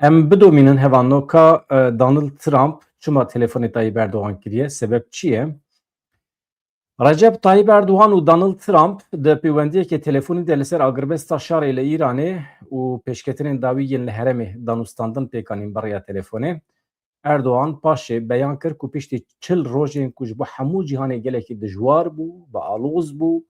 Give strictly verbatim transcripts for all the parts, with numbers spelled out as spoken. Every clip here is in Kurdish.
Em bidomînin hevanoka e, Donald Trump çima telefonê Tayyip Erdogan kiriye? Sebeb çi ye? Recep Tayyip Erdogan û Donald Trump di pêwendiyeke telefonî de li ser agirbesta şerê li Îranê û pêşketinên dawî yên li herêmê danûstandin pêk anîn bi rêya telefonê. Erdogan paşê beyan kir ku piştî çil rojên ku ji bo hemû cîhanê gelekî dijwar bû, bi aloz bû,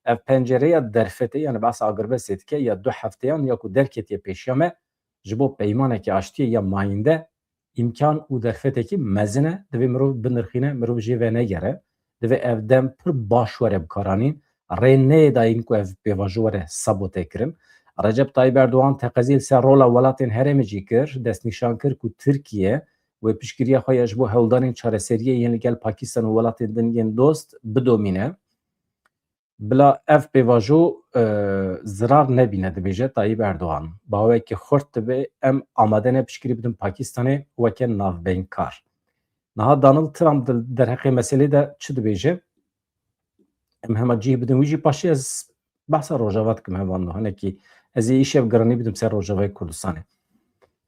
ev pencereya derfetê, yani behsa agirbestê dike, ya du hefteyan ya ku derketiye pêşiya me, ji bo peymaneke aştiyê ya mayînde îmkan û derfetekî mezin e, divê mirov binirxîne, mirov jê venegere, divê ev dem pir baş were bikaranîn, rê neyê dayîn ku ev pêvajo were sabote kirin. Recep Tayyip Erdogan teqezî li ser rola welatên herêmê jî kir, destnîşan kir ku Tirkiye wê piştgiriya xwe ya ji bo hewldanên çareseriyê yên li gel Pakistan û welatên din yên dost bidomîne. Bila ev pêvajo e, zirar nebîne, dibêje Tayyip Erdogan. Bi awayekî xurt dibe em amade ne piştgirî bidin Pakistanê weke navbeynkar. Niha Donald Trump di derheqê meselê de çi dibêje? Em hema cih bidin wî jî, paşê ez behsa Rojava dikim hevalno. Hinekî ez ê îşev giranî bidim ser Rojavayê Kurdistanê.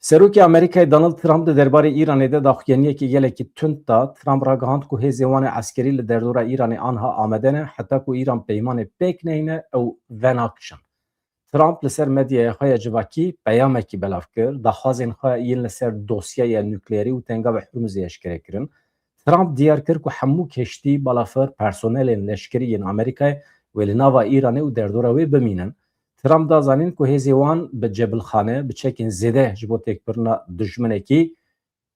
Serokê Amerîkayê Donald Trump di derbarê Îranê de daxuyaniyekî gelekî tund da. Trump ragihand ku hêzên wan ê eskerî li derdora Îranê anha amade ne, heta ku Îran peymanê pêk neyne ew venakişin. Trump li ser medyaya xwe ya civakî peyamekî belav kir, daxwazên xwe yên li ser dosyaya nukleerî û tenga ve Hurmizê eşkere kirin. Trump diyar kir ku hemû keştî, balafir, personelên leşkerî yên Amerîkayê wê li nava Îranê û derdora wê bimînin. Trump da zanîn ku hêzê wan bi cebilxane, bi çekên zêde ji bo têkbirina dijminekî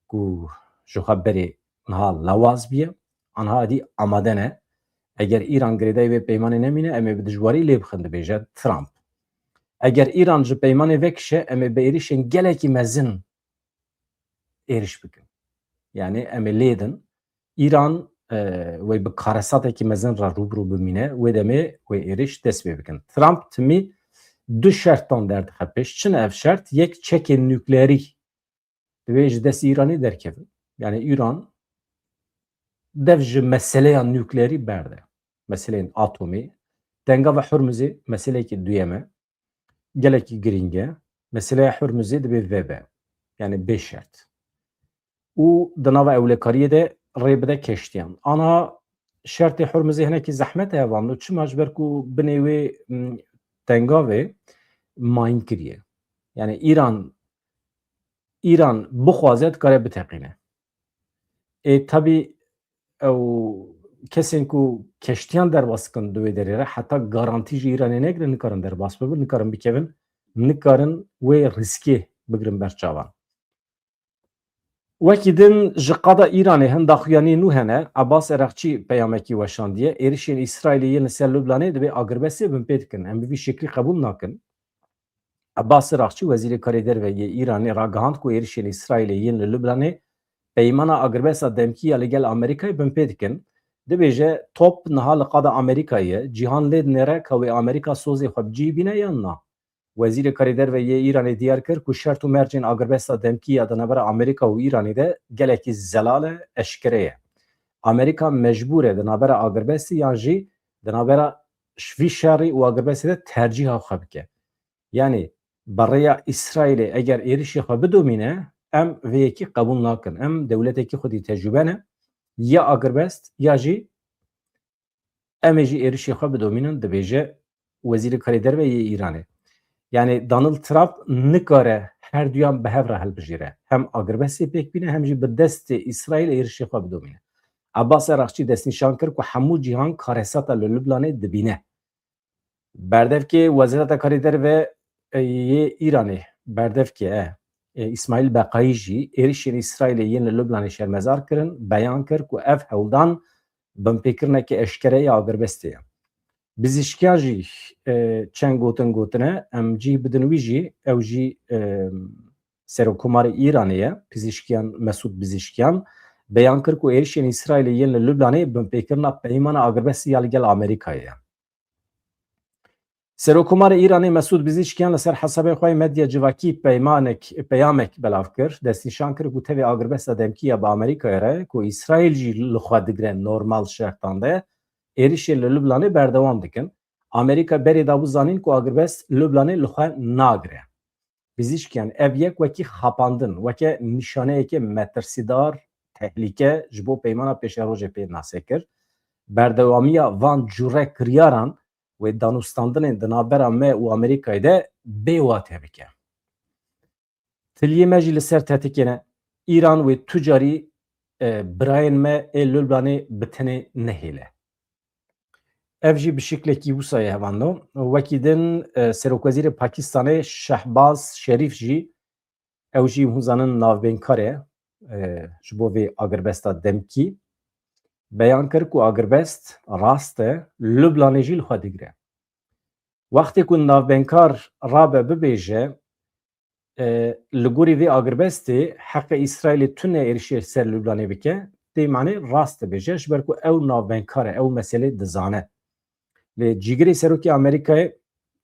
ku ji xwe berê niha lawaz bûye, anha edî amade ne. Eger Îran girêdayî vê peymanê nemîne, em ê bi dijwarî lê bixin, dibêje Trump. Eger Îran ji peymanê vekişe, em ê bi êrişên gelekî mezin êriş bikin. Yani em ê lê din. Îran e, wê bi karesatekî mezin re rû bi rû bimîne, wê demê wê êriş dest pê bikin. Trump timî du şertan derdixe pêş. Çi ne ev şert? Yek, çekên nukleerî divê ji destê Îranê derkevin. Yani Îran dev ji meseleya nukleerî berde. Meseleyên atomî. Tenga ve Hurmizê meseleyekî duyem e. Gelekî girîng e. Meseleya Hurmizê divê vebe. Yani bê şert. Û di nava ewlekariyê de rê bide keştiyan. Ana şertê Hurmizê hinekî zehmet e hevalno. Çima? Ji ber ku binê wê, m, tenga vê mayîn kiriye. Yani Îran, Îran bixwaze dikare biteqîne. Ê tabî ew kesên ku keştiyan derbas dikin di wê derê re, heta garantî ji Îranê negirin, nikarin derbas bibin, nikarin bikevin, nikarin wê rîskê bigirin ber çavan. Wekî din ji qada Îranê hin daxuyaniyên nû hene. Abbas Eraqçî peyamekî weşandiye. Êrişên Îsraîlê yên li ser Lubnanê divê agirbestê binpê dikin. Em bi vî şeklî qebûl nakin. Abbas Eraqçî, wezîrê karê derve yê Îranê, ragihand ku êrişên Îsraîlê yên li Lubnanê peymana agirbesta demkî ya li gel Amerîkayê binpê dikin. Dibêje, top niha li qada Amerîkayê ye. Cîhan lê dinêre ka wê Amerîka sozê xwe bi cih bîne yan na. Wezîrê Karê Derve yê Îranê diyar kir ku şert û mercên agirbesta demkî ya di navbera Amerîka û Îranê de gelekî zelal e, eşkere ye. Amerîka mecbûr e di navbera agirbestê yan jî di navbera ş-, vî şerî û agirbestê de tercîha xwe bike. Yanî bi rêya Îsraîlê eger êrişê xwe bidomîne, em vê yekî qebûl nakin. Em dewletekî xwedî tecrûbe ne, ya agirbest ya jî em ê jî êrişê xwe bidomînin, dibêje Wezîrê Karê Derve yê Îranê. Yanî Donald Trump nikare her duyan bi hev re hilbijêre. Hem agirbestê pêk bîne, hem jî bi destê Îsraîl êrişê xwe bidomîne. Abbas Eraqçî destnîşan kir ku hemû cîhan karesata li Lubnanê dibîne. Berdevkê Wezareta Karê Derve yê Îranê, berdevkê e, e, Îsmaîl Beqayî jî êrişên Îsraîlê yên li Lubnanê şermezar kirin, beyan kir ku ev hewldan binpêkirineke eşkere ya agirbestê ye. Bizîşkiyan jî, e, çend gotin gotine, em cih bidin wî jî, ew jî, e, Serokkomarê Îranê ye, Pizîşkiyan, Mesûd Bizîşkiyan, beyan kir ku êrişên Îsraîlê yên li Lubnanê binpêkirina peymana agirbestê ya li gel Amerîkayê ye. Serokkomarê Îranê Mesûd Pizîşkiyan li ser hesabê xwe yê medya civakî peymanek, peyamek belav kir, destnîşan kir ku tevê agirbesta demkî ya bi Amerîkayê re ku Îsraîl jî li xwe digire normal şertan de, êrişên li Lubnanê berdewam dikin. Amerîka berê dabû zanîn ku agirbest Lubnanê li xwe nagire. pizîşkiyan ev yek wekî xapandin, weke nîşaneyeke metirsîdar, tehlîke ji bo peymana pêşerojê pê nase kir. Berdewamiya van cûre kiryaran wê danûstandinên di navbera me û Amerîkayê de bê wate bike. Tiliyê me jî li ser tetikê ne. Îran wê tu carî, e, birayên me ê Lubnanê bi tenê nehêle. Ev jî bi şiklekî wisa ye hevando. Wekî din, e, Serokwezîrê Pakistanê Şehbaz Şerîf jî, ew jî hûn zanin navbênkar e, e, ji bo vê agirbesta demkî, beyan kir ku agirbest rast e, Lubnanê jî li xwe digire. Wextê ku navbênkar rabe bibêje, e, li gorî vê agirbestê heqê Îsraîlê tune êrişê ser Lubnanê bike, tê manê rast dibêje, ji ber ku ew navbênkar e, ew meselê dizane. Lê cîgirê serokê Amerîkayê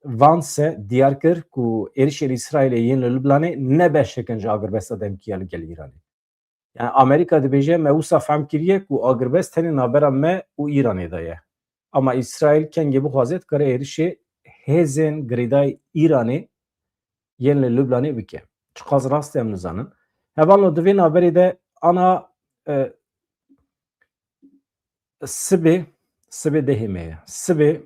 Vance diyar kir ku êrişên Îsraîlê yên li Lubnanê ne beşek in ji agirbesta demkî ya li gel Îranê. Yani Amerîka dibêje, me wisa fehm kiriye ku agirbest tenê navbera me û Îranê de ye. Ama Îsraîl kengê bixwaze dikare êrişê hêzên girêdayî Îranê yên li Lubnanê bike. Çiqas rast e em nizanin. Hevalno di vê navberê de ana, e, sibê, sibê dehê me ye. Sibê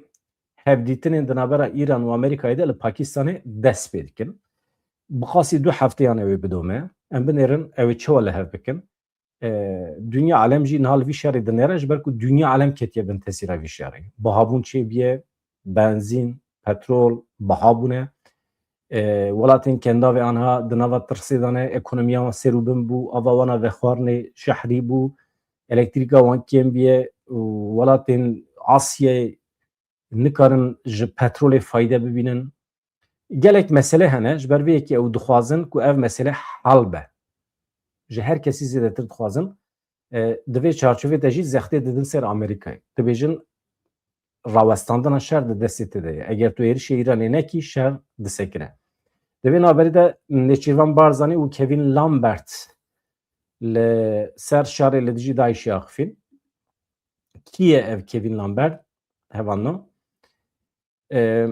hevdîtinên di navbera Îran û Amerîkayê de li Pakistanê dest pê dikin. Bi qasî du hefteyan ew ê bidome. Em binêrin ew ê çawa li hev bikin. E, dinya alem jî niha li vî şerê dinêre, ji ber ku dinya alem ketiye bin tesîra vî şerê. Bihabûn çêbiye, benzîn, petrol biha bûne. E, welatên Kendavê anha di nava tirsê de ne, ekonomiya wan ser û bin bû, ava wana vexwarinê şehrî bû, elektrîka wan kêm biye û welatên Asyayê nikarin ji petrolê fayde bibînin. Gelek mesele hene, ji ber vê yekê ew dixwazin ku ev mesele hal be. Ji her kesî zêdetir dixwazin. E, di vê çarçovê de jî zextê didin ser Amerîkayê. Dibêjin, rawestandina şer di destê te de ye. Eger tu êrişê Îranê nekî, şer disekine. Di vê navberê de Nêçîrvan Barzanî û Kevin Lambert li ser şerê li dijî DAIŞê axifîn. Kî ye ev Kevin Lambert? Hevalno. E,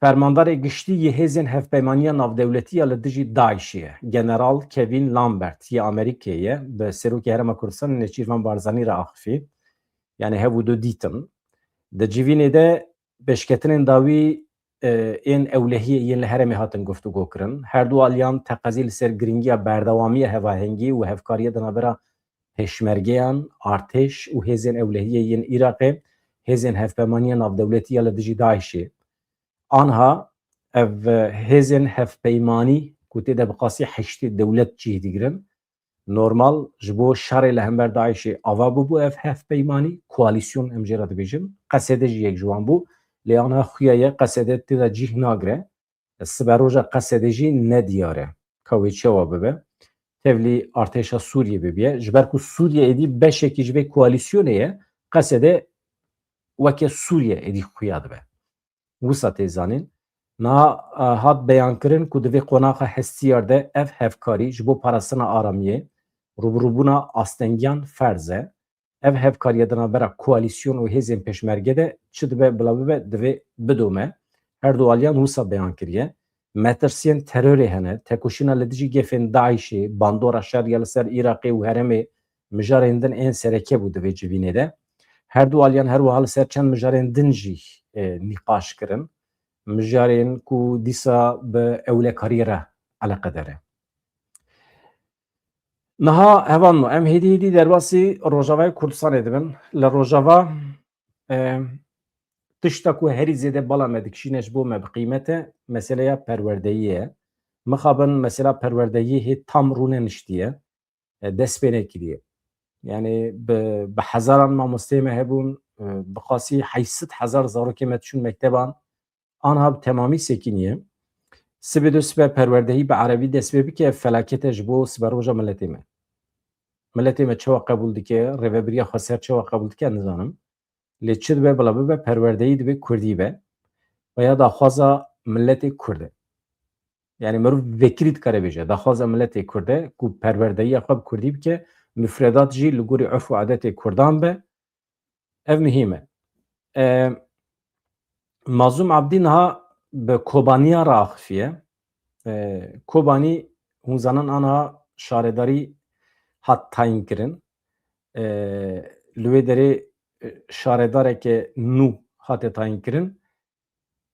Fermandarê giştî yê Hêzên Hevpeymaniya Navdewletî ya li dijî DAIŞê ye. General Kevin Lambert yê Amerîkê ye, bi Serokê Herêma Kurdistanê Nêçîrvan Barzanî re axifî. Yani hev û du dîtin. Di civînê de pêşketinên dawî, e, ên ewlehiyê yên li herêmê hatin guftûgo kirin. Her du aliyan teqezî li ser girîngiya berdewamiya hevahengî û hevkariya di navbera pêşmergeyan, artêş û hêzên ewlehiyê yên Iraqê, hêzên hevpeymanîya navdewletî ya li dijî DAIŞê. Anha ev, e, hêzên hevpeymanî ku tê de bi qasî heştê dewlet cih digirin, normal ji bo şerê li hember DAIŞê ava bûbû ev hevpeymanî, koalîsyon em jê re dibêjin. Qesede jî yek ji wan bû, lê anha xuya ye, Qesede tê de cih nagire. Siberoja Qesedê jî nediyar e ka wê çawa bibe. Tevlî artêşa Sûriyê bibiye. Ji ber ku Sûriye êdî beşekî ji vê koalîsyonê ye, Qesede weke Sûriye êdî xuya dibe. Wisa tê zanîn. Niha, e, hat beyankirin ku di vê qonaxa hestiyar de ev hevkarî ji bo parastina aramiyê, rûbirûbûna astengiyan ferz e. Ev hevkariye di navbera koalîsyon û hêzên pêşmerge de çi dibe bila bibe, divê bidome. Her du aliyan wisa beyan kiriye. Metirsiyên terorê hene, tekoşîna li dijî gefên DAIŞê, bandora şer ya li ser Iraqê û herêmê mijarên din ên sereke bû di vê civînê de. Her du aliyan her wiha li ser çend mijarên din jî, e, nîqaş kirin. Mijarên ku dîsa bi ewlekariyê re eleqedar e. Niha hevalno, em hêdî hêdî derbasî Rojavayê Kurdistanê dibin. Li Rojava, e, tişta ku herî zêde bala me dikişîne ji bo me bi qîmet e, meseleya perwerdeyî ye. Mixabin mesela perwerdeyî hê tam rûne niştiye, e, dest pê nekiriye. Yani bi, bi hezaran mamosteyê me hebûn, e, bi qasî heyşt sed hezar zarokê me diçûn mekteban, anha bi temamî sekiniye. Sibê do sibe perwerdehî bi erebî dest pê bike, ev felakete ji bo siberoja miletê me. Miletê me çawa qebûl dike, rêvebiriya xweser çawa qebûl dike, nizanim. Lê çi dibe bila bibe, perwerdehî divê kurdî be. Ve ya daxwaza miletê kurd e. Yani mirov vekirî dikare bêje, daxwaza miletê kurd e ku perwerdehiya xwe bi kurdî bike, mufredat jî li gorî urf û adetê kurdan be. Ev muhîm e. E, Mazlûm Abdî niha bi Kobaniya re axifiye. E, Kobanî hûn zanin anha şaredarî hat tayîn kirin. E, li wê derê, e, şaredareke nû hate tayîn kirin.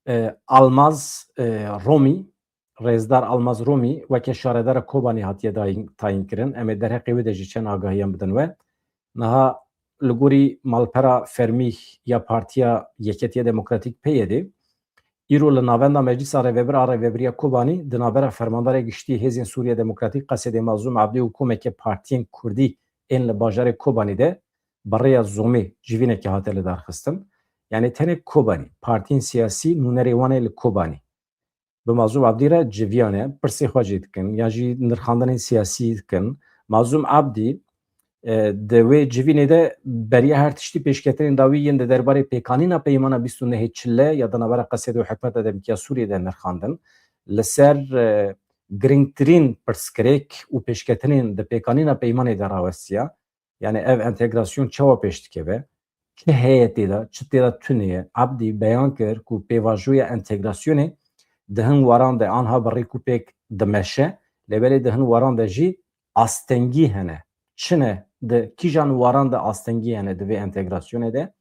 E, Almaz, e, Romî, Rêzdar Almaz Romî weke şaredara Kobanî hatiye dayîn, tayîn kirin. Em ê derheqê wê de jî çend agahiyan bidin we. Niha li gorî malpera fermî ya Partiya Yeketiya Demokratîk, P Y D, îro li navenda Meclisa Rêvebir a Rêvebiriya Kobanî di navbera Fermandarê Giştî Hêzên Sûriya Demokratîk, Qesedê Mazlûm Abdî û komeke partiyên Kurdî ên li bajarê Kobanî de bi rêya Zoomê civîneke hate lidarxistin. Yanî tenê Kobanî, partiyên siyasî nûnerê wan ê li Kobanî bi Mazlûm Abdî re civiyane, pirsê xwe jê dikin, yan jî nirxandinên siyasî dikin. Mazlûm Abdî, e, di wê civînê de beriya her tiştî pêşketinên dawî yên di derbarê pêkanîna peymana bîst û nehê çile ya di navbera Qesedê û hikûmeta demkî ya Sûriyê de nirxandin. Li ser, e, girîngtirîn pirsgirêk û pêşketinên di pêkanîna peymanê de rawestiya. Yani ev entegrasyon çawa pêş dikeve? Çi heye tê de, çi tê de tune ye? Abdî beyan kir ku pêvajoya entegrasyonê di hin waran de anha bi rêk û pêk dimeşe, lê belê di hin waran de jî astengî hene. Çi ne? Di kîjan waran de astengî hene di vê entegrasyonê de?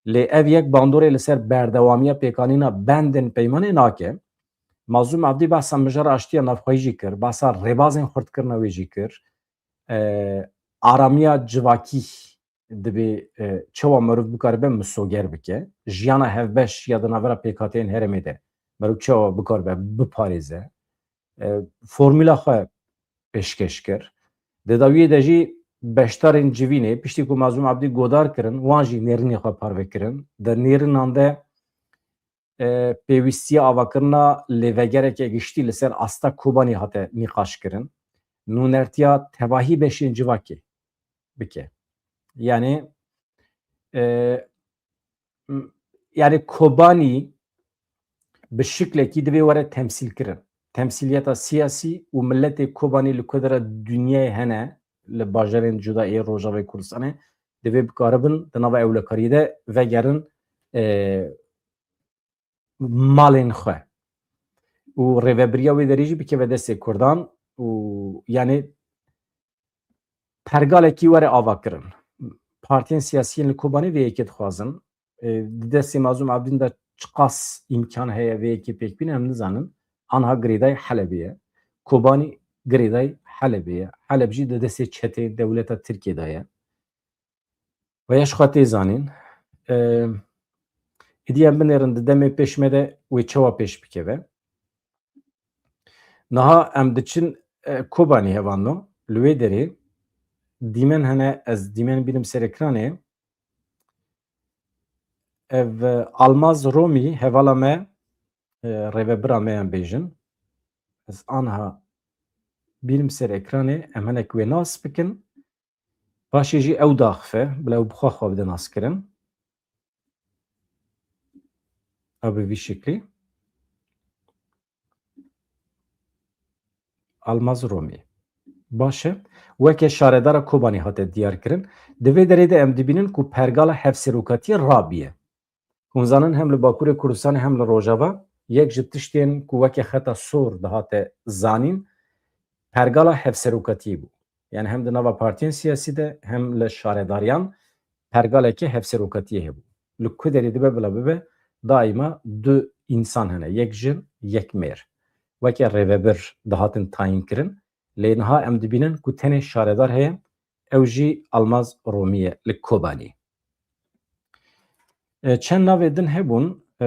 Lê ev yek bandorê li ser berdewamiya pêkanîna bendên peymanê nake. Mazlûm Abdî behsa mijara aştiya navxweyî jî kir, behsa rêbazên xurtkirina wê jî kir. E, aramiya civakî dibê, e, çawa meriv bikaribe misoger bike. Jiyana hevbeş ya di navbera pêkhateyên herêmê de meriv çawa bikaribe biparêze. E, formûla xwe pêşkêş kir. Di dawiyê de jî beşdarên civînê, piştî ku Mazlûm Abdî godar kirin, wan jî nêrînê xwe parve kirin. Di nêrînan de, e, pêwîstiya avakirina lêvegereke giştî li ser asta Kobanî hate nîqaş kirin. Nûnertiya tevahî beşên civakê bike. Yani, e, m-, yani Kobanî bi şiklekî divê were temsîl kirin. Temsîliyeta siyasî û miletê Kobanî li ku dera dinyayê hene, li bajarên cuda ê Rojavê Kurdistanê divê bikaribin di nava ewlekariyê de vegerin, e, malên xwe. Û rêvebiriya wê derê jî bikeve destê Kurdan û, yani, pergalekî were avakirin. Partiyên siyasî yên li Kobanê vê yekê dixwazin. E, di destê Mazlûm Abdîn de çiqas îmkan heye vê yekê pêk bîne, em nizanin. Anha girêdayî Helebê ye. Kobanî girêdayî Helebê ye. Heleb jî di destê çeteyên dewleta Tirkiyê de ye. Ve ya ji xwe tê zanîn. E, êdî em binêrin di demê pêş me de wê çawa pêş bikeve. Niha em diçin, e, Kobanî hevano. Li wê derê dîmen hene, ez dîmen bînim ser ekranê. Ev, e, Almaz Romî, hevala me, e, rêvebira me em bêjin. Ez anha bînim ser ekranê, em hinek wê nas bikin. Paşê jî ew daxife, bila ew bi xwe xwe bide naskirin. Ew bi vî şeklî. Almaz Romî. Baş e. Weke şaredara Kobanî hate diyar kirin. Di vê derê de em dibînin ku pergala hevserokatiyê rabiye. Hûn zanin hem li Bakurê Kurdistanê hem li Rojava yek ji tiştên ku weke xeta sor dihate zanîn, pergala hevserokatiyê bû. Yani hem di nava partiyên siyasî de hem li şaredariyan pergaleke hevserokatiyê hebû. Li ku derê dibe bila bibe, daîma du însan hene, yek jin, yek mêr. Weke rêvebir dihatin tayîn kirin, lê niha em dibînin ku tenê şaredar heye, ew jî Almaz Romî ye li Kobanî. E, çend navê din hebûn, e,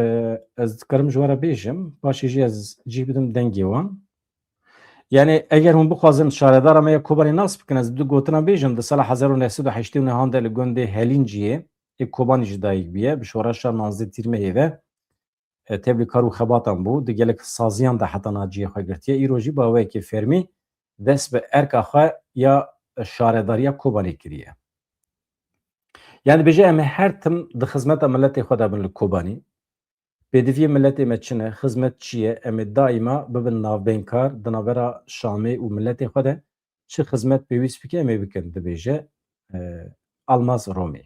ez dikarim ji we re bêjim, paşê jî ez cih bidim dengê wan. Yani eger hûn bixwazin şaredara me ya Kobanê nas bikin, ez du gotina bêjim, di sala hezar û neh sed û heştê û neh de li gundê Helînciyê ê Kobanî ji dayik bûye, bi şoreşa navzdeh Tîrmehê ve, e, tevlî kar û xebatan bû, di gelek saziyan de heta niha cihê xwe girtiye. Îro jî bi awayekî fermî dest bi erka xwe ya şaredariya Kobanê kiriye. Yani dibêje em ê her tim di xizmeta miletê xwe de bin li Kobanî. Pêdiviyê miletê me çi ne, xizmet çi ye, em ê daîma bibin navbeynkar di navbera Şamê û miletê xwe de. Çi xizmet pêwîst bike em ê bikin, dibêje, e, Almaz Romî.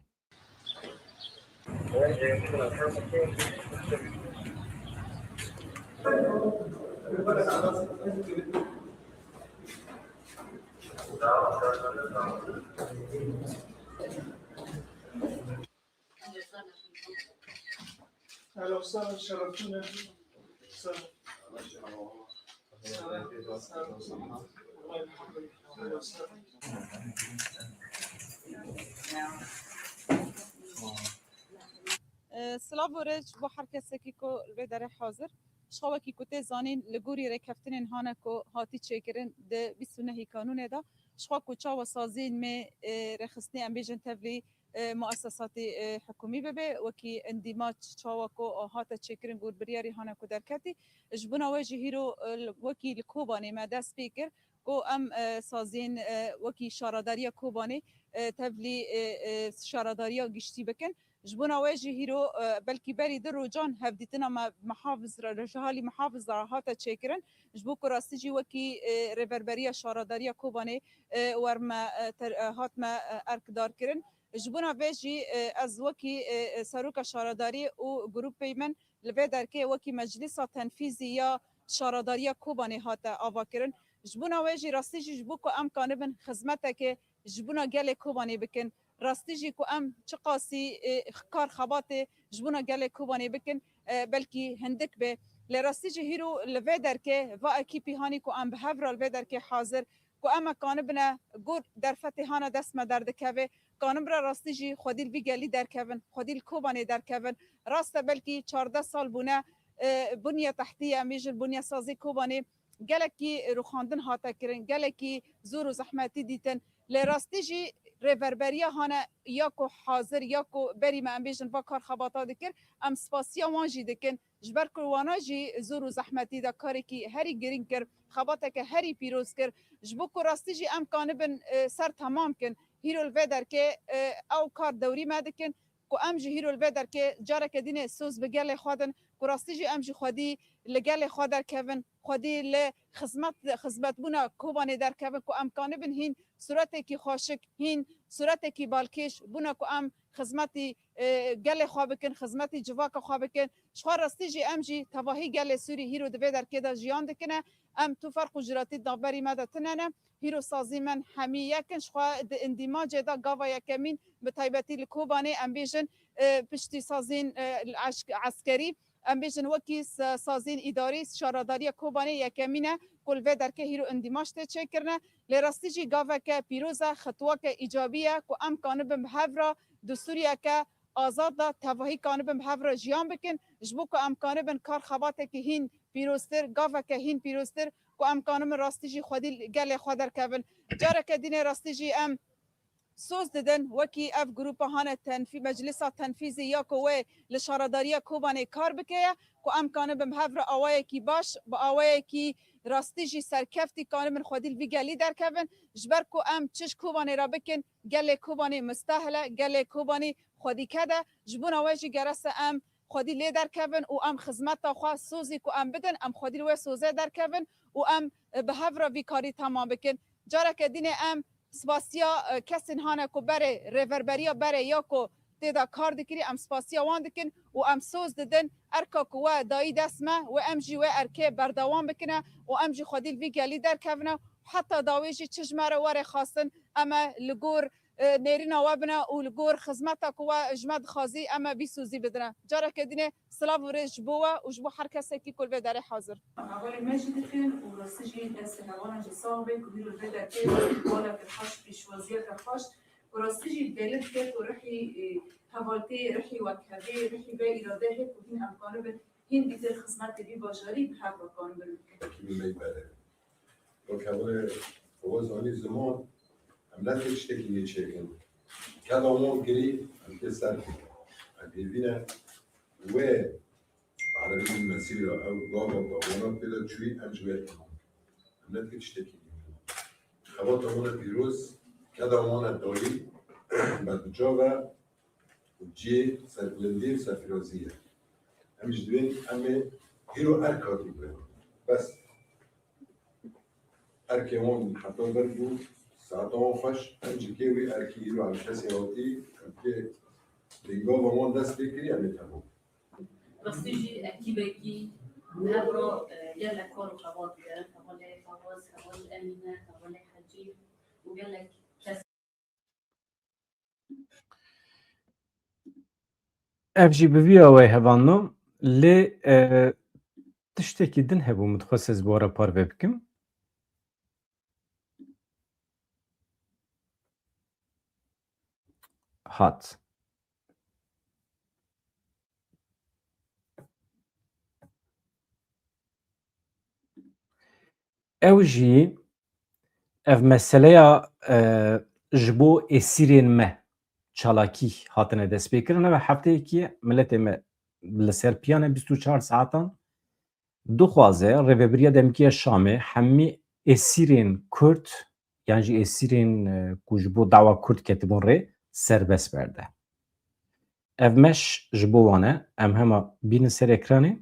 اهلا وسهلا، شرفتونا. سهلا. Silav û rêz ji bo her kesekî ku li vê derê hazir. Ji xwe wekî ku tê zanîn, li gorî rêkeftinên hane ku hatî çêkirin di bîst û nehî kanûnê de, ji xwe ku çawa saziyên me, e, rêxistinê, em bêjin, tevlî, e, muesesatî, e, hikûmî bibe, wekî endîmaç çawa ku hate çêkirin, gor biryarî hane ku derketî. Ji bona wê jî hîro, e, wekî li Kobanê me dest pê kir ku em, e, saziyên, e, wekî şaredariya Kobanê, e, tevlî, e, e, şaredariya giştî bikin. Ji bona wê jî hîro, e, belkî berî du rojan hevdîtina me mihafiz re, ji halî mihafiz re hate çêkirin. Ji bo ku rastî jî wekî, e, rêverberiya şaredariya Kobanê, e, wer me, e, ter-, e, hat me, e, erk dar kirin. Ji bona vê jî, e, ez wekî, e, e, seroka şaredariyê û grûpê min li vê derkê wekî meclisa tenfîzî ya şaredariya Kobanê hate avakirin. Ji bona wê jî rastî jî ji bo ku em kanibin xizmetekê ji bona gelê Kobanê bikin, rastî jî ku em çiqasî, e, kar xebatê ji bona gelê Kobanê bikin, e, belkî hindik be. Lê rastî jî hîro li vê derkê va ekîpî hanî ku em bi hev re li vê derkê hazir, ku em e kanibine gor derfetê hane dest me derdikeve, kanibire rastî jî xwedî li vî gelî derkevin, xwedî li Kobanê derkevin. Rast e, belkî çardeh sal bûne, e, bunya tehtiye, em bêjin bunya sazî Kobanê gelekî rûxandin hate kirin, gelekî zor û zehmetî dîtin. Lê rastî jî rêverberiya hane ya ku hazir, ya ku berî me, em bêjin, va kar xebata dikir, em spasiya wan jî dikin. Ji ber ku wana jî zor û zehmetî de karekî herî girîng kir, xebateke herî pîroz kir. Ji bo ku rastî jî em kanibin, e, ser temam kin. Hîro li vê derkê, e, ew kar dewrî me dikin ku em jî hîro li vê derkê careke dînê soz bi gelê xwe din, ku rastî jî em jî xwedî li gelê xwe derkevin, xwedî li xizmet, xizmetbûna Kobanê derkevin, ku em kanibin hîn suretekî xweşik, hîn suretekî balkêş bûne ku em xizmetî, e, gelê xwe bikin, xizmetî civaka xwe bikin. Ji xwe rastî jî em jî tevahî gelê Sûrî hîro di vê derkê de jiyan dikine. Em tu ferq û ciratî di navberî me de tune ne. Hîro sazî min hemî yek in. Ji xwe di îndîmacê de gava yekemîn, bi taybetî li Kobanê, em bêjin, e, piştî sazîn, e, eşk-, eskerî, em bêjin wekî sa-, sazîn îdarî, şaredariya Kobanê yekemîn e ku li vê derkê hîro îndîmac tê çêkirine. Lê rastî jî gaveke pîroz e, xitweke îcabî ye ku em kanibin bi hev re di Sûriyeke azad de tevahî kanibin bi hev re jiyan bikin, ji bo ku em kanibin kar xebatekî hîn pîroztir, gaveke hîn pîroztir, ku em kanibin rastî jî xwedî gelê xwe derkevin. Careke dînê rastî jî em soz didin, wekî ev grûpa hane tenfî-, meclisa tenfîzî ya ku wê li şaredariya Kobanê kar bike ye, ku em kanibin bi hev re awayekî baş, bi awayekî rastî jî serkeftî kanibin xwedî li vî gelî derkevin, ji ber ku em çi ji Kobanê re bikin, gelê Kobanê mistahil e, gelê Kobanê xwedî ked e, ji bona wê jî gerese em xwedî lê derkevin û em xizmeta xwe, sozî ku em bidin, em xwedî li wê sozê derkevin û em, e, bi hev re vî karî temam bikin. Careke dînê em spasiya, e, kesên hane ku berê rêverberiya berê ya ku tê de kar dikirî, em spasiya wan dikin û em soz didin. Erka ku we dayî dest me, wê em jî wê erkê berdewam bikine û em jî xwedî li vî gelî derkevine. Heta dawê jî çi ji me re were xwestin, em e li gor, e, nêrîna we bine û li gor xizmeta ku we ji me dixwazî, em e vî sozî bidine. Careke dînê silav û rêz ji bo we û ji bo her kesekî ku li vê derê hazir. Hevalê me jî dikin û rastî jî destê hevalan jî sax be ku hîro vê derkê baleke xweş, pêşwaziyeke xweş, ku rastî jî belê dike ku rihî, e, hevaltî, rihî wekhevê, rihî vê îrade hê ku hîn em kanibin hîn dîtir xizmetê vî bajarî bi hev re kanibin bikin. Ekîbê me yî berê. Wek hevalê Fewaz anî ziman, em ne tê tiştekî nê çêkin. Keda wan kirî, em tê ser. Em hêvî ne wê erebî mesîra ew gava gavana pê de çûyî, em ji wê hêman. Em ne tê tiştekî nê. Xebata wan e pîroz, keda wan e dayî, berbiçav e û cihê serbilindî û serfirazî ye. Em ji divên em ê hîro erk hatî birin. Bes. Erkê wan heta ber bû, saeta wan xweş, em ji kê wî erkî hîro em kesê hatî, em kê dengava wan dest pê kirî, em ê temam. Rastî jî ekîbekî Mevro, e, gelek kar û heval dikirin, hevalê Fawaz, hevalê Emîne, hevalê Hecî û gelek kes. Ev jî bi vî awayî hevalno, lê, e, tiştekî din hebû, min dixwest ez bi we re parve bikim. Hat. Ew jî ev meseleya, e, ji bo êsîrên me çalakî hatine destpêkirin. Ev hefteyekî ye miletê me li ser piyan e bîst û çar saetan dixwaze Rêvebiriya Demkî ya Şamê hemî êsîrên Kurd, yan jî êsîrên, e, ku ji bo dawa Kurd ketibûn rê, serbest berde. Ev meş ji bo wan e. Em hema bînin ser ekranê.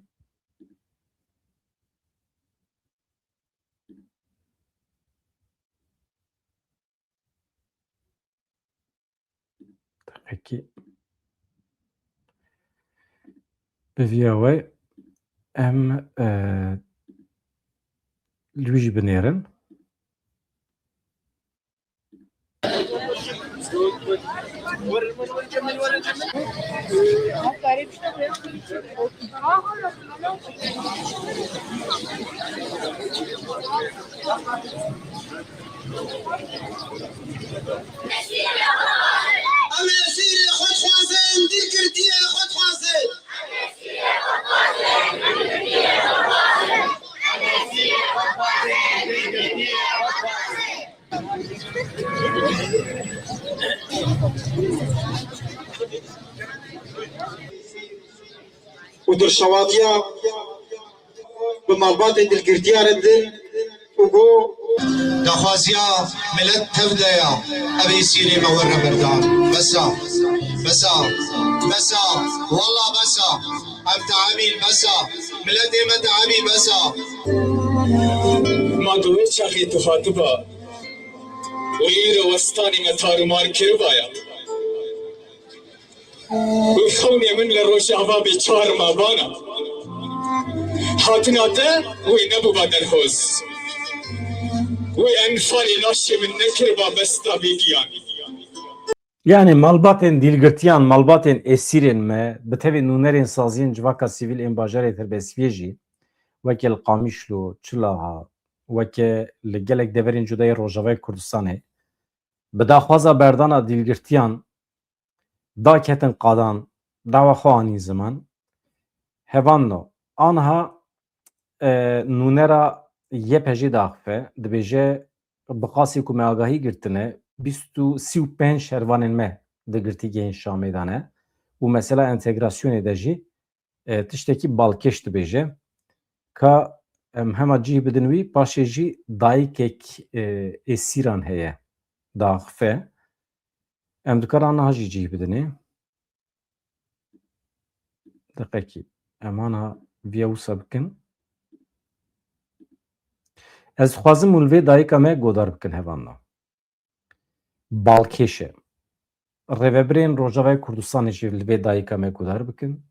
Deqekî. Bi vîya we em, e, li wî jî binêrin. Em êsîrê xwe dixwazin, dîlgirtiyê xwe dixwazin. Û dirşewatiya bi malbatê dilgirtiya re didin û got, daxwaziya milet tev de ya, ev êsîrê me were berdan. Bes a, bes a, bes a, walla bes a. Em teebîn, bes a. Miletê me teebî, bes a. Ma di wê çaxê tu hatiba û îro westanî me tarûmar kiribaya. Û xewnê min li Rojava bê çar mabana. Hatina te wê nebûba derhoz. Wê enfalê laşê min nekiriba besta bê giyan. Yani malbatên dîlgirtiyan, malbatên êsîrên me, bi tevî nûnerên saziyên civaka sivîl ên bajarê Tirbesviyê jî, weke li Qamişlo, Çilaha, weke li gelek deverên cuda yê Rojavayê Kurdistanê, bi daxwaza berdana dîlgirtiyan daketin qadan, dawa xwe anîn ziman. Hevalno, anha, e, nûnera Y P G diaxife, dibêje, bi qasî ku me agahî girtine, bîst û sî û pênc şervanên me di girtîgehên Şamê de ne û mesela entegrasyonê de jî, e, tiştekî balkêş dibêje. Ka em hema cih bidin wî, paşê jî dayikek, e, êsîran heye, diaxife. Em dikarin niha jî cih bidinê. Deqekî. Em ana viya wisa bikin. Ez dixwazim hûn li vê dayika me godar bikin, hevalno. Balkêş e. Rêvebirên Rojavayê Kurdistanê jî li vê dayika me godar bikin.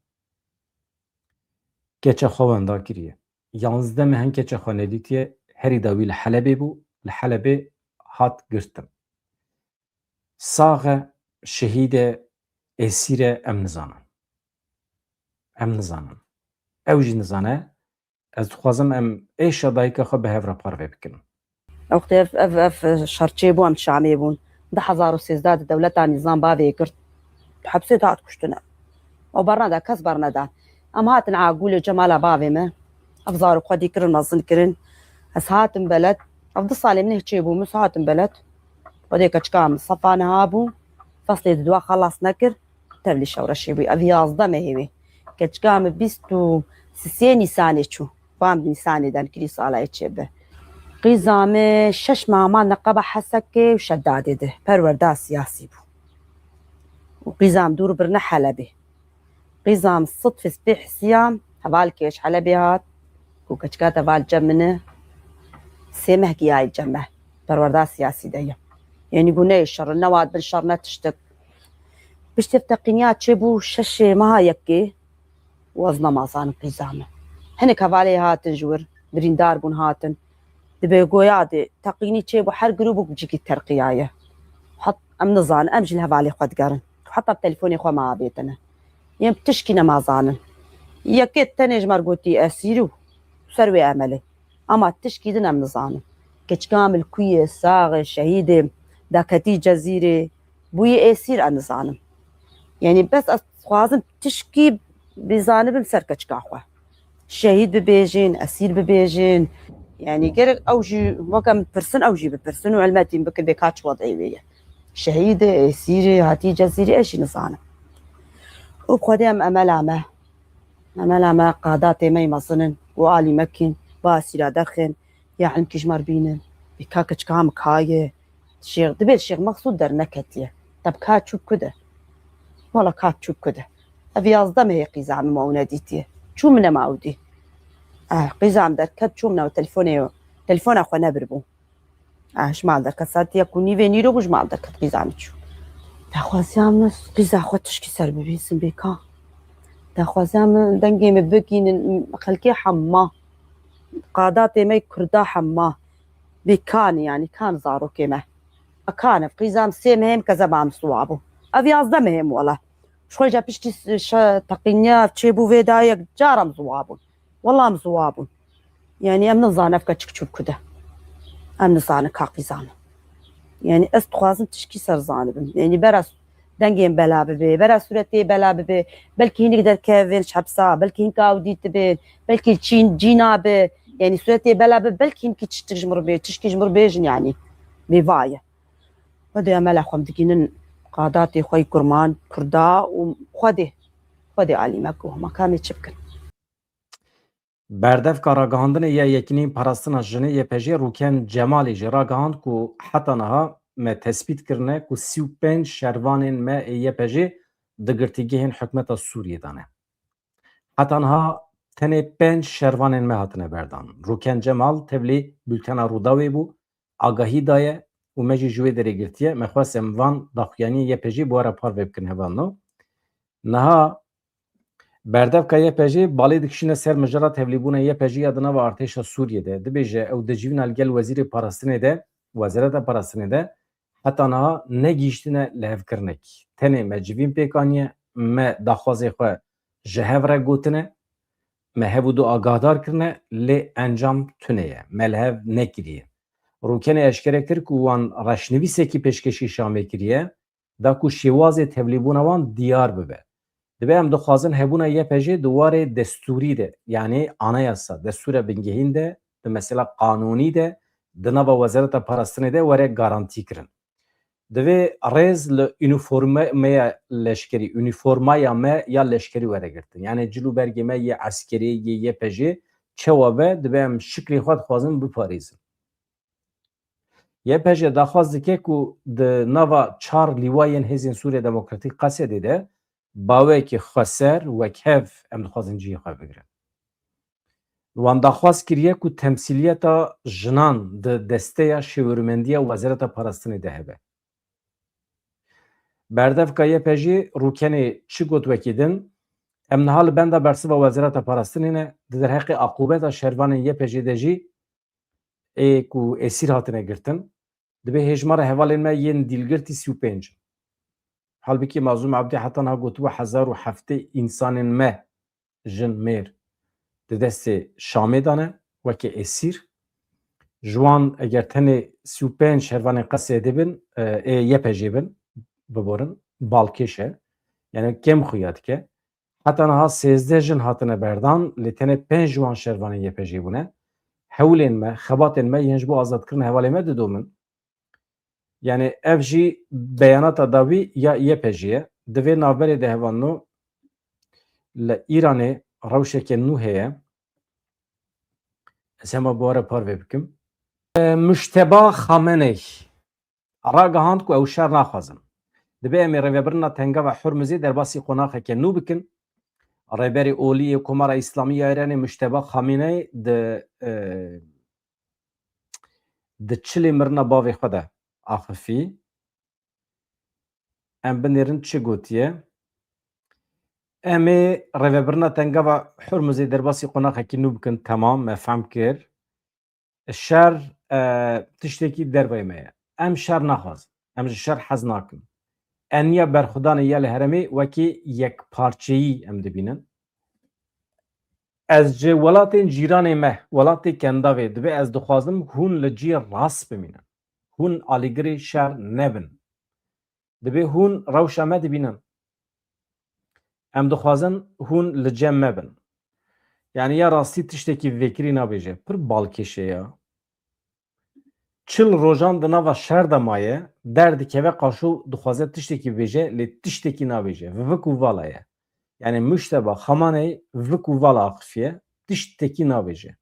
Keça xwe wenda kiriye. Yanzdeh meh in keça xwe nedîtiye. Herî dawî li Helebê bû. Li Helebê hat girtin. Sax e, şehîd e, êsîr e, em nizanin. Em nizanin. Ew jî nizane. Ez dixwazim em êşa dayika xwe bi hev re parve bikin. Wextê ev, ev, ev şer çêbû, em Şamê bûn. Di hezar û sêzdeh de dewleta nîzam bavê girt. Di hepsê de hat kuştine. Û berneda, kes berneda. Em hatin a gulê cemala bavê me. Ev zarok xwedî kirin, mezin kirin. Ez hatim beled. Ev du salê min çêbû, min hatim beled. Xwedê keçika min sefa niha bû. Feslê di dua xelas nekir. Tevlî şewreşê bû. Ev yazdeh mehê wê. Keçika min bîst û sê Nîsanê çû. Van Nîsanê den kirî salayê çêbe. Qîza min şeş meha ma neqeba Hesekê û Şedadê de. Perwerda siyasî bû. Û qîza min dûr birine Helebê. Qîza min sitfê spê hisiyam, hevalkê ji Helebê hat, ku keçika te val cem min e, sê meh giyayî cem me, perwerda siyasî de ye. Yanî ku neyê şer, ne wat bin şer, ne tiştik. Piştê teqîniya çêbû şeşê meha yekê, û ez nema zanim qîza min. Hinek hevalê hatin ji wir, birîndar bûn hatin. Dibe goya de teqînî çêbû, her grûbûk bi cîkî terqiyaye. Hat em nizanin, em jî li hevalê xwe digerin. Heta bi telefonê xwe me avêtine. Yên tişkî nema zanin. Yekê tenê ji me re gotî esîr û ser wê emelê. Ama tişkî din em nizanin. Keçika min li ku ye, sax e, şehîd e, daketî Cezîrê, bûyî esîr em nizanin. Yanî bes ez dixwazim tişkî bizanibim ser keçika xwe. Şehîd bibêjin, esîr bibêjin. Yanî gerek ew jî weke min pirsin, ew jî bipirsin û elmetîn bikin bê ka çi wedeyê wê ye. Şehîd e, esîr e, hatî Cezîrê, ez jî nizanim. Û bi Xwedê em emela me. Emela me qadatê me yê mezin in û alî me kîn, ba esîra derxên, ya hinkî ji me re bînin. Bê ka keçika min ka ye. Şêx, dibê Şêx Mexsûd derneketiye. Te bi ka çû bi ku de? Wala ka çû bi ku de? Ev yazdeh mehê qîza min ma ew nedîtiye. Çû min nema ew dî. Eh, qîza min derket, çû min ew telefonê, telefona xwe nebiribû. Ah, ji mal derket, saet yek û nîvê nîro bû, ji mal derket, qîza min çû. Daxwaziya min qîza xwe tişkî ser bibîsim bê ka. Daxwaziya min dengê min bigînin, xelkê hema. Qadatê me kurda hema. Bê ka ne yanî, ka ne zarokê me. Ka ne, qîza min sê mehê min kezeba min siwa bû. Ev yazdeh mehê min wele. Ji xwe ca piştî s-, şe-, teqîniya çêbû vê dayê yek cara min ziwa bûn. Wela min ziwa bûn. Yanî em nizanin ev keçik çû bi ku de. Em nizanin ka qîza min. Yanî ez dixwazim tişkî ser zanibim. Yanî bera s-, dengên bela bibe, bera sûretê bela bibe. Belkî hinek derkevin ji hepsa, belkî hinek awdî dibin, belkî çîn cîna be. Yanî sûretê bela be, belkî hinkî tiştik ji min re bê, tişkî ji min re bêjin yanî. Bê va ye. Xwedê emela xwe em digînin qadatê xwe yî kurman, kurda û Xwedê, Xwedê alî me ku hema ka em ê çi bikin. Berdevka ragihandinê ya Yekîneyên Parastina Jinê Y P J Rûken Cemalî jî ragihand ku heta niha me tespît kirine ku sî û pênc şervanên me ê Y P J di girtîgehên hikûmeta Sûriyê de ne. Heta niha tenê pênc şervanên me hatine berdan. Rûken Cemal tevlî bultena Rûdawê bû, agahî daye û me jî ji wê derê girtiye. Me xwest em van daxuyaniyên Y P Jê bi we re parve bikin hevalno. Niha berdevka Y P Jê balê dikişîne ser mijara tevlîbûna Y P Jê ya di nava artêşa Sûriyê de. Dibêje ew di civîna li gel wezîrê parastinê de, wezareta parastinê de heta niha negihîştine lihevkirinek. Tenê me civîn pêk aniye, me daxwazê xwe ji hev re gotine, me hev û du agahdar kirine, lê encam tune ye, me li hev nekiriye. Rûkenê eşkere kir ku wan reşnivîsekî pêşkêşî Şamê kiriye, da ku şêwazê tevlîbûna wan diyar bibe. Dibe em dixwazin hebûna Y P Jê di warê destûrî de, yanî anayasa, destûra bingehîn de, di mesela qanûnî de, di nava wezareta parastinê de were garantî kirin. Divê rêz li unîformeya leşkerî, unîformaya me ya leşkerî were girtin. Yanî cil û bergê me yê eskerî, yê Y P Jê çewa be, dibe em şiklê xwe dixwazin biparêzin. Y P J daxwaz dike ku di nava çar lîwayên Hêzên Sûriya Demokratîk Qesedê de baweyekî xweser, wekhev em dixwazin cihê xwe bigirin. Wan daxwaz kiriye ku temsîliyeta jinan di desteya şêwirmendiya Wezareta Parastinê de hebe. Berdevka Y P Jê Rûkenê çi got wekî din, em niha li benda bersiva Wezareta Parastinê ne, di derheqê aqûbeta şervanên Y P Jê de jî ê ku esîr hatine girtin, dibê hêjmara hevalên me yên dîlgirtî sî û pênc in. Halbikî Mazlûm Ebdî heta niha gotibe hezar û heftê însanên me, jin, mêr, di destê Şamê de ne, weke esîr. Ji wan eger tenê sî û pênc şervanên Qesedê bin, e, ê Y P Jê bin, biborin, balkêş e. Yani kêm xuya dike. Heta niha sêzdeh jin hatine berdan, lê tenê pênc ji wan şervanên Y P Jê bûne. Hewlên me, xebatên me yên ji bo azadkirina hevalê me didomin. Yani ev jî beyanata dawî ya Y P Jê ye. Di vê navberê de hevalno li Îranê rewşeke nû heye. Ez hema bi we re parve bikim. E, Mujteba Xameney ragihand ku ew şer naxwazin. Dibê em ê rêvebirina Tengava Hurmizê derbasî qonaxeke nû bikin. Rêberê Olî yê Komara Îslamî ya Îranê Mujteba Xameney di, e, di çilê mirina bavê xwe de axifî. Em binêrin çi gotiye. Em ê rêvebirina tengava Hurmuzê derbasî qonaxekî nû bikin, temam, me fehm kir. Şer, e, tiştekî derveyê me ye. Em şer naxwazin. Em ji şer hez nakin. Eniya berxwedanê ya li herêmê wekî yekparçeyî em dibînin. Ez ji welatên cîranê me, welatê Kendavê, divê ez dixwazim hûn li cî rast bimînin. Hûn alîgirê şer nebin. Divê hûn rewşa me dibînin. Em dixwazin hûn li cem me bin. Yanî ya rastî tiştekî vêkirî nabêje. Pir balkêş e ya. Çil rojan di nava şer de maye, derdikeve qarşo dixwaze tiştekî bêje, lê tiştekî nabêje. Vik û vala ye. Yanî muşteba xamanê vik û vala axifiye, tiştekî nabêje.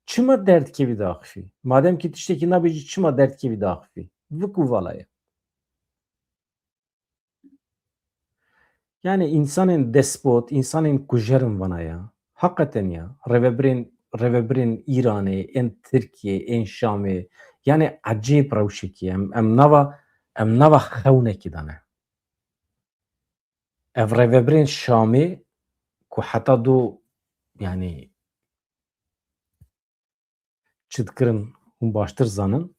Çima derdikevî diaxifî? Madem ki tiştekî nabêjî, çima derdikevî diaxifî? Vik û vala ye. Yani insanên despot, insanên kujer in vana ya. Heqeten ya. Rêvebirên, rêvebirên Îranê, ên Tirkiyê, ên Şamê. Yani ecêb rewşekî. Em, em nava, em nava xewnekî de ne. Ev rêvebirên Şamê ku heta do, yani, çi dikirin hûn baştir zanin.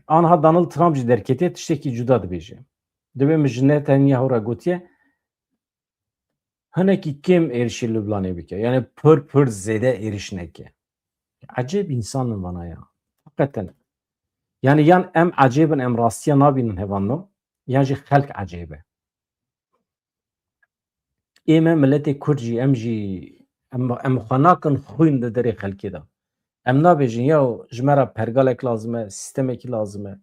Anha Donald Trump jî derketiye, tiştekî cuda dibêje. Divê min ji Netanyahu re gotiye, hinekî kêm êrişî Lublanê bike. Yani pir pir zêde êriş neke. Ecêb însan in vana ya. Heqeten. Yani yan em ecêb in, em rastiya nabînin hevalno, yan jî xelk ecêb e. Ê me miletê Kurd jî em jî em, em xwe nakin xwîn di derê xelkê de. Em nabêjin ya ji me re pergalek lazim e, sîstemekî lazim e.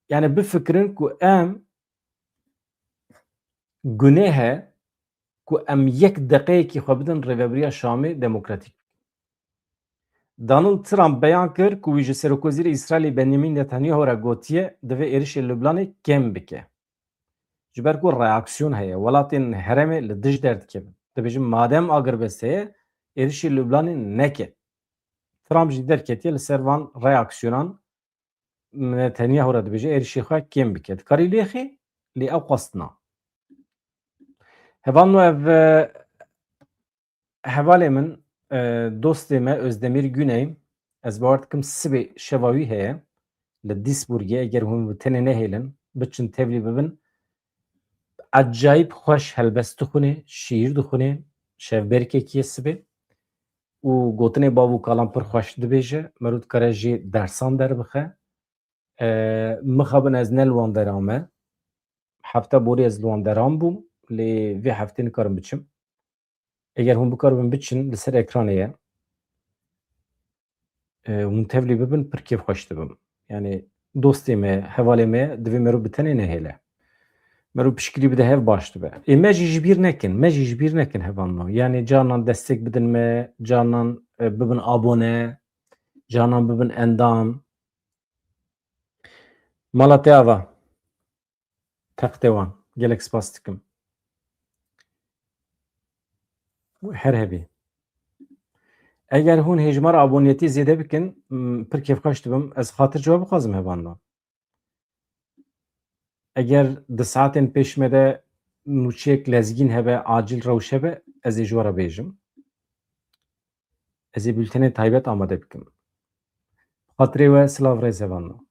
Yani bifikirin ku em guneh e ku em yek deqeyekî xwe bidin rêvebiriya Şamê demokratîk. Donald Trump beyan kir ku wî ji Serokwezîrê Îsraîlê Benjamin Netanyahu re gotiye, divê êrişê Lublanê kêm bike. Ji ber ku reaksiyon heye, welatên herêmê li dij derdikevin. Dibêjin, madem agirbest heye, êrişê Lublanê neke. Trump jî derketiye li ser van reaksiyonan, Netanyahu re dibêje êrişê xwe kêm bike. Dikarî lêxê, lê ew qastina. Hevalno ev, e, hevalê min, e, dostê me Özdemir Güney, ez bawer dikim sibê şeva wî heye li Duisburgê, eger hûn bi tenê nehêlin, biçin tevlî bibin. Ecayîb xweş helbest dixwîne, şîîr dixwîne, şevbêrkekî ye sibê. Û gotinê bav û kalan pir xweş dibêje, mero dikare jê dersan derbixe. E, mixabin ez ne li wan dera me. Hefta borî ez li wan deran bûm, lê vê heftê nikarim biçim. Eger hûn bikaribin biçin, li ser ekranê ye. E, hûn tevlî bibin, pir kêfxweş dibim. Yani dostê me, hevalê me, divê mero bi tenê nehêle. Mero pişkilî bide hev baş dibe. Ê me jî ji bîr nekin, me jî ji bîr nekin hevalno. Yani carnan destek bidin me, carnan, e, bibin abone, carnan bibin endam. Mala te ava. Textê wan. Gelek spas dikim. Her hebî. Eger hûn hêjmara aboniyetî zêde bikin, m, pir kêfxweş dibim. Ez xatir ciwa bixwazim hevalno. Eger di saetên pêş me de nûçeyek lezgîn hebe, acil rewş hebe, ez ê ji we re bêjim. Ez ê bultenê taybet amade bikim. Bi xatirê we silav rêz hevalno.